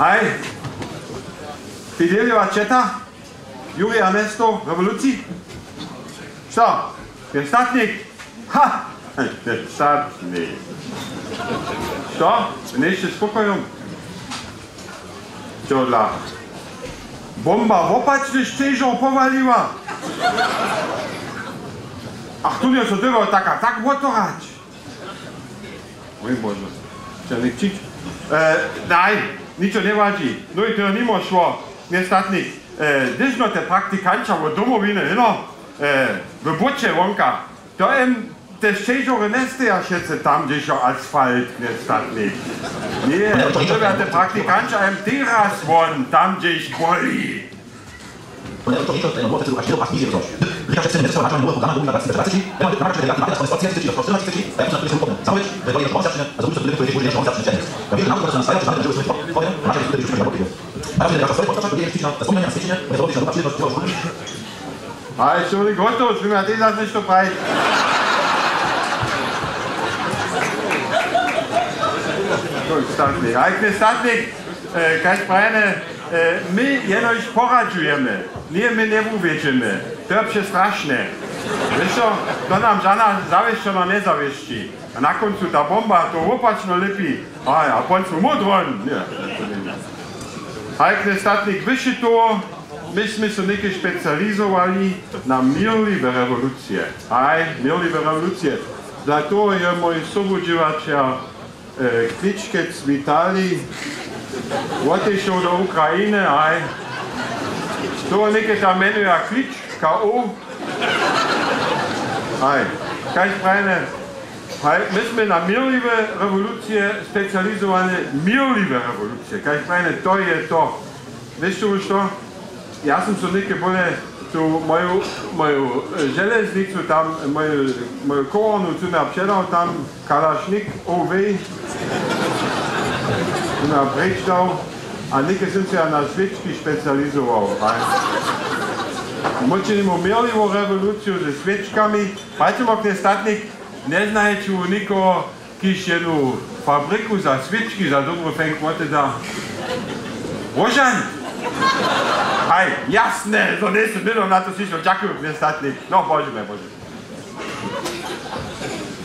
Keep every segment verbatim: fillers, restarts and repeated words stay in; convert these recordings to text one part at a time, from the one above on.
Haj, Fideliowa četa, Jurija Nesto, rewolucij. Što? Njestatnik? Ha! Njestatnik. Što? Njejsće spokojom? Čodla. Bomba wopačny šćežor powaliła. Ach, tu je so dyrbał tak a tak wotorać. Mój Bože. Černik čić. E, daj, ničo njewadźi. No i to nimo šło. Njestatnik. E, hdyžno te praktikanća wot Domowiny, no, e, w bóće wonka. To em, te šćežory njesteja wšece tam, hdźež jo asfalt, njestatnik. Ně, to dyrbja te praktikanća em teraz won, tam, hdźež boli. A ješ woni gotow, smy ja tež zas něšto prajić. Statnik, aj k njestatnik, e, kaž prajene, e, my jenož poradźujemy, ně, my njewuwjedźemy. To je přestrašne. Wěš co, to nam žana zawěsćona njezawěsći. A na kóncu ta bomba to wopačno lěpi. A ja, pon su módron. Ně, to njeje. Haj, k njestatnik, wyši toho, my smy so něke specializowali na měrliwe rewolucije. Haj, měrliwe rewolucije. Za toho je mój sobudźěłaćer, e, Kličkec Witalij, wotišoł do Ukrainy, haj. Toho něke tam mjenuja Klič, K O. Haj, kaž prajene, haj, my smy na měrliwe rewolucije specializowane, měrliwe rewolucije, kaž prajene, to je to. Wěš tu što? Ja sym so něke bóle tu moju, moju, e, železnicu tam, e, moju, moju kowornu, tu mi ja předał tam, Kalašnik, O W, tu mi ja preč dał, a něke sym se ja na swěčki specializował, haj. Móhće nimo měrliwu rewoluciju ze swěčkami, hajće mok njestatnik, njeznajeće někoho, kiž jednu fabriku za swěčki za dobru fenk woteda. Róžan! Haj, jasne, to njejsym hnydom na to słyšał. Dźakuju, njestatnik. No, Bože moj, Bože.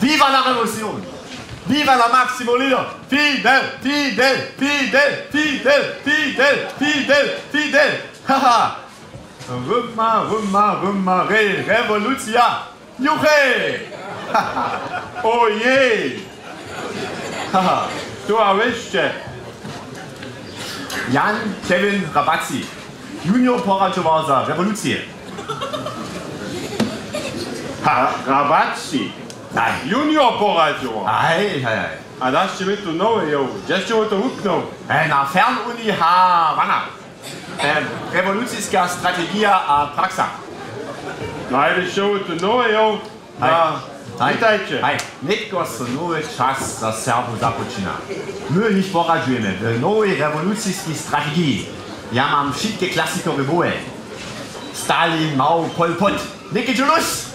Viva la révolution! Viva la Maximo Lido! Fidel, Fidel, Fidel, Fidel, Fidel, Fidel, Fidel! Haha! Roma, Roma, Roma, re, rewolucija! Juchej! Ojej! Haha, tu a wyšće. Jan Kevin Rabaci, junior poradźował za rewolucije. Ha, Rabaci. Aj. Junior poradźował. Aj, aj, aj. A daš će mi tu nowy jow. Hdźe sće wo to wuknył? E, na Fernuni Havanna. Em, rewoluciska strategija a praksa. No, hajde, što tu nowe, jo? Haj. A, haj. Witajće. Haj. Nětko so nowy čas za Serbow započina. My jich poradźujemy w nowej rewoluciskej strategiji. Ja mam wšitke klasikowe mołwy. Stalin, Mao, Pol Pot. Něke dźe lós.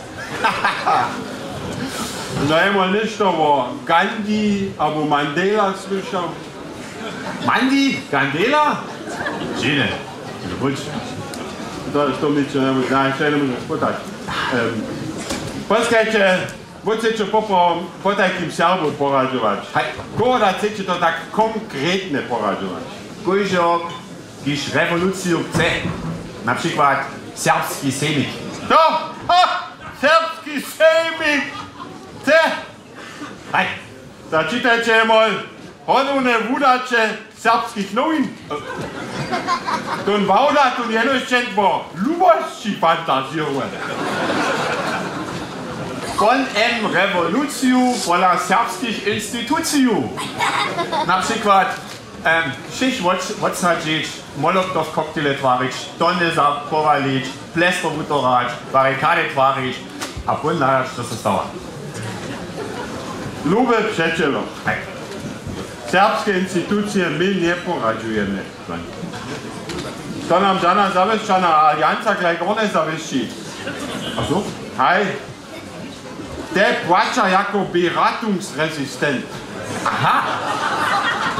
Najmol něšto wo Gandhi abo Mandela słyšał? Mandi? Gandela? Dźěle. Dźěle, budź. To, to mi će njemu-, na, to njemóžeš potać. Em, poskajće, wót chceće poprawom potajkim Serbow poradźować. Haj. Koho da chceće to tak konkretne poradźować? Kóždy, kiž rewoluciju chce, na přikład Serbski sejmik. To? Ha! Serbski sejmik! Chce? Haj. Začitajće mol, hodowne wudaće serbskich nowin. Tón Wawda tón jenož ćeń wo lubosći fantazěruje. Wón em rewoluciju pola serbskich instituciju. Na přikład, Em, wšěch wot-, wotsadźić, molotow koktejle twarić, tony zapowalić, plestro wutorać, barikady twarić a pón hladaš, što so stawa. Lube přećelo, haj. Serbske institucije my njeporadźujemy. To nam žana zawěsćana alianca klej gornje zawěsći. A co? Haj. Te płaća jako beratungsresistent. Aha.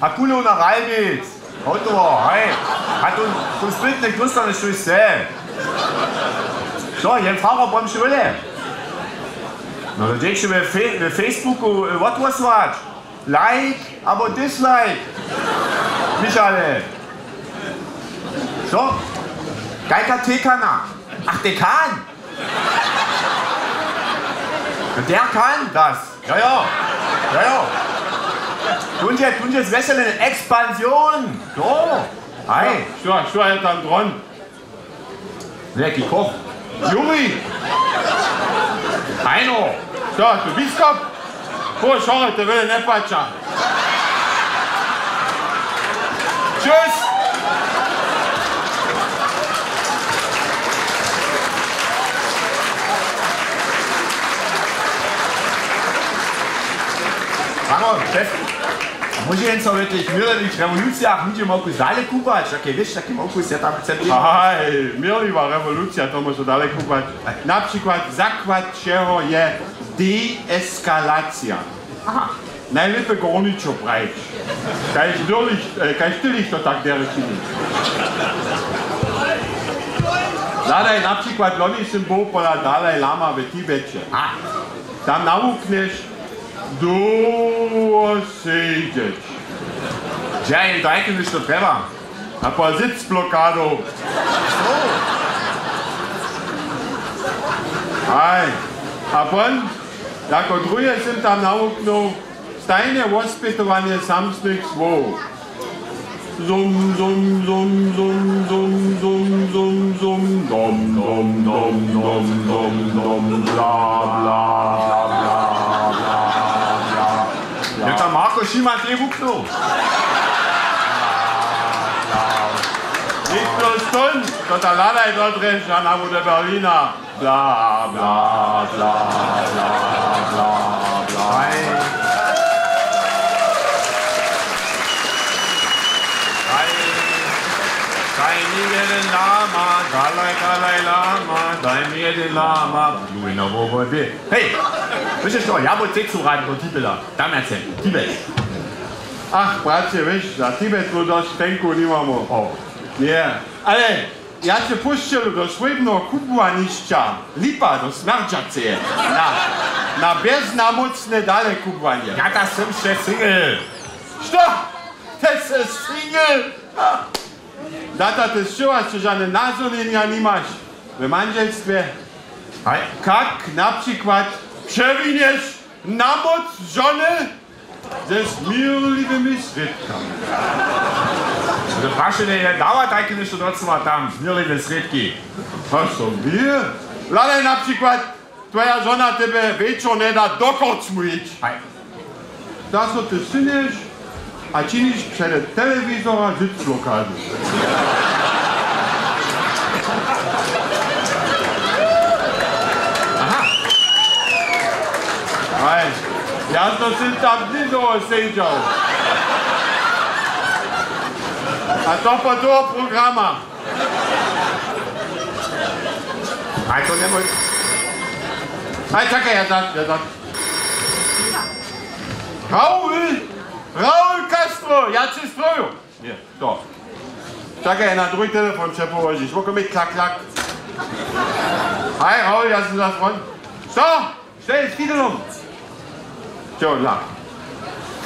A kulowna ralbic. Hotowo, haj. A tu, tu spytnje, dóstanješ tu se. Co, jen farer pomši wyle? No to dźeće we, fe- we Facebooku, e, wotwosłać. Like abo dislike. Michale. Co? Kajka Tekana? Ach, Dekan! Der kann das! Jo, jo! Jo, jo! Tun je, tun je zwesele Expansion! Jo! Hej! Što, što je tam dron? Wjaki koch? Juri! Hajno! Što, tu biskop? Pošorite, wjele nje płaća. Tschüss! Ano, šef. Móže jen so w tych měrliwych rewolucijach něhdźe moku dale kubłać, jak je wěš, taki moku se tam centrum. Haj, měrliwa rewolucija, to móže dale kubłać. Na přikład zakład wšeho je deeskalacija. Aha. Najlěpje gorničo prajić. Kaž dyrlich, e, kaž tylich to tak derje čini. Hladaj, na přikład loni sym był pola Dalaj Lama w Tibeće. A. Tam nawuknješ dołho sedźeć. Dźe jim tajke něšto trjeba? A po sitzblockadu. Haj. A pon, jako druhe sym tam nawuknył, stajne wospytowanje samsnych słowow. Zum, zum, zum, zum, zum, zum, zum, zum, dom, dom, dom, dom, dom, dom, bla, bla, bla. Je tam Marko Šiman tej wuknył? Nichtó stón, to ta hladaj do Drježdźana abo do Berlina. Bla, bla, bla, bla, bla, bla. Haj. Haj. Daj mi jeden lama, Dalaj, Dalaj Lama, daj mi jeden lama. Dwójna wołodźe. Hej, słyszyš to? Ja bóh cecu rad do Tibela. Tam ja chcem. Tibel. Ach, braće, wiš, za Tibet to dosć tenku nimamo. O. Nje. Ale ja će pušćelu do swójbneho kubłanišća Lipa do Smjerdźaceje. Na, na bjeznamócne dale kubłanje. Ja ta sym še single. Što? Te sy single? Ha! Za to te sćěła sće žane nazhonjenja nimaš w mandźelstwje. Haj. Kak na přikład přewińješ namóc žony ze směrliwymi srědkami? To prašenje je, dawa tajke něšto docyła tam, směrliwe srědki? A so měje? Hladaj na přikład, twoja žona tebje wječor njeda do korčmu hić. Haj. Zaso ty synješ a činiš přede telewizora sitzblockadu. Aha. Haj, ja to sym tam dlědźo sedźał. A to po toho programa. Aj to nemój. Aj, čakaj, ja za, ja za. Raul! Raul Castro, ja će stroju. Nje, to. Čakaj, na druhi telefon će połožiš. Woko mi klak, klak. Haj, Raul, ja sym za front. Što? Što je z Fidelom? Čehodla?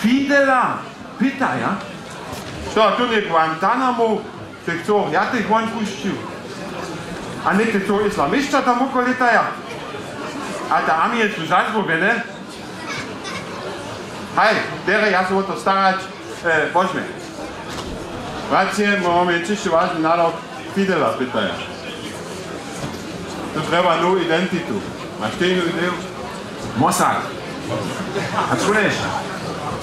Fidela? Pyta, ja? Što, tu nje Guantanamo? Te chcą, ja tych won pušćił. A nje te chcą islamišća tam woko lětaja. A te armije su zazwobjene. Haj, derje, ja se wo to starać. E, požmy. Bratřě, móhłbych čišće wažny nadawk. Fidela pytaja. Tu trjeba nowu identitu. Maš ty jednu ideju? Mossad. A čuješ,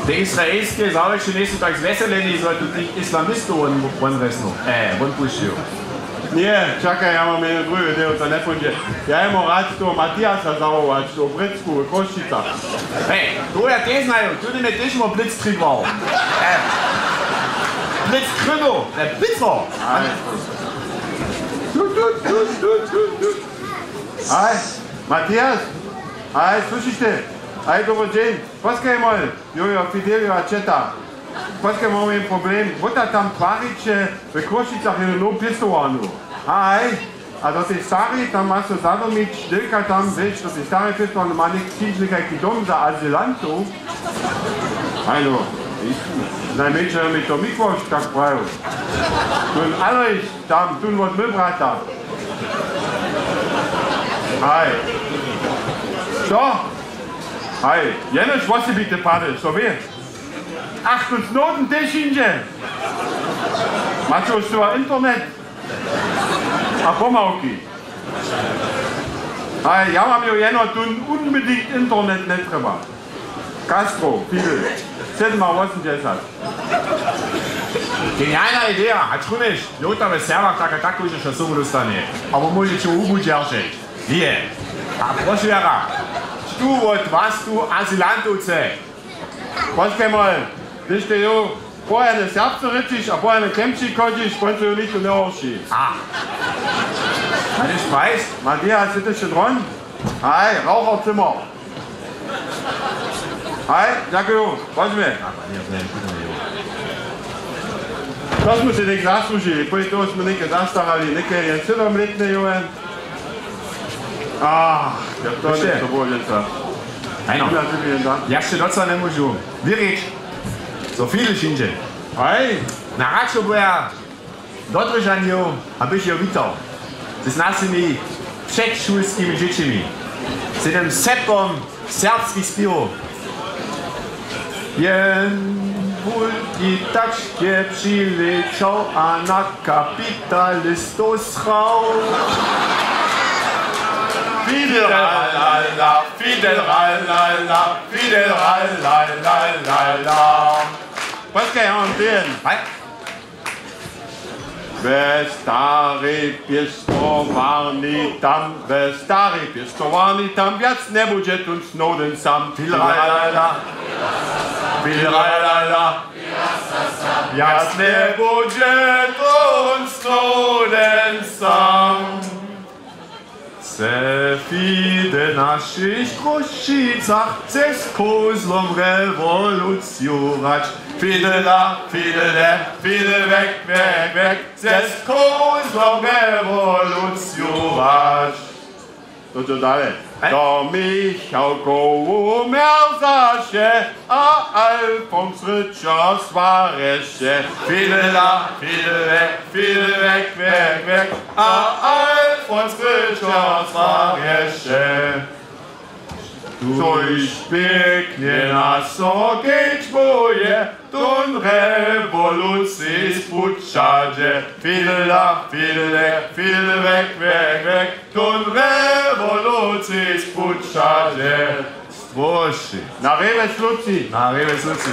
te izraelske zawěrše njejsu tak zwjeseleni, zo tu tych islamistow won, won wjesnu. E, won pušćił. Nje, čakaj, ja mam jednu druhu ideju, to njepóńdźe. Ja je móhł rad toho Matiasa zawołać, toho Bricku w Chrósćicach. Hej, to ja tež znaju, tu nje tež móhł Blitz tribwał. E, Blitz krynu, e, Blitzo. Aj. Tu, tu, tu, tu, tu, tu. Aj, Matias, aj, słyszyš ty? Aj, dobry dźeń. Poskaj mol, jojo, Fidelio a četa. Poskaj, móhł jen problem. Wota tam twariće w Chrósćicach jednu nowu pěstowarnu. Aj, a do tej starej tam ma so zadomić, dylka tam, wěš, do tej starej pěstowarny ma něk-, přińć někajki dom za azylantow. Aj, no. Najmjeńša mi to Mikłoš tak prajił. Tón Aleš, tam, tón wot Milbrata. Haj. Što? Haj, jenož wosebite pady, so wě. Ach, tón Snowden tež hindźe. Maće wštyła internet a pomałki. Haj, ja mam jo jeno, tón unbedingt internet njetrjeba. Castro, Fidel, sedmawosemdźesat. Genialna ideja, hač runjež, jo, tam je Serbach tak a tak, kóždy so sobu dóstanje. Abo móžeće łubu dźeržeć. Wě. A prošu jara, štó wot was tu azylantowce? Poskaj mol, hdyž ty jo, porjadne serbsce rěčiš a porjadne kemši chodźiš, kónčo jo nichtó njehorši. A. A hdyž bajs? Matthias, sy ty wšě dron? Haj, raucher Zimmer. Haj, dźakuju, chodźmy. To smy sej něk zasłužili, pój toho smy něke zastarali, něke jen sydomlětne jowen. A, ja to Wiš ty? Nje, to było dźensa. Hajno. Ja sće doca njemóžu wěrić, zo Fidel hindźe. Haj. Na Račoboja dodrěžanju a bych jo witał z našimi předšulskimi dźěćimi, z jednym sepom serbskich spěwow. Jen wulki tačk je přilećał a na kapitalistow srał. Fidel, ralala, Fidel, ralala, Fidel, ralala. Poskaj, ja mam tyn. Haj. We starej pěstowarni tam, we starej pěstowarni tam wjac njebudźe tón Snowden sam. Filralala, filralala, wjac njebudźe tón Snowden sam. Chce Fidel w našich Chrósćicach z kózlom rewoluciju hrać. Fidela, Fidele, Fidel wek, wek, wek, z kózlom rewoluciju hrać. To co dale? Hej. To Michałkowu mjerzaše, a Alfons Ryćer swarješe. Fidela, Fidel wek, Fidel wek, wek, wek, a Alfons Ryćer swarješe. Štóž pěknje na so kedźbuje, tón rewolucisk pućadźe. Fidela, Fidele, Fidel wek, wek, wek, tón rewolucisk pućadźe. Stróši. Na rewje sluci. Na rewje sluci.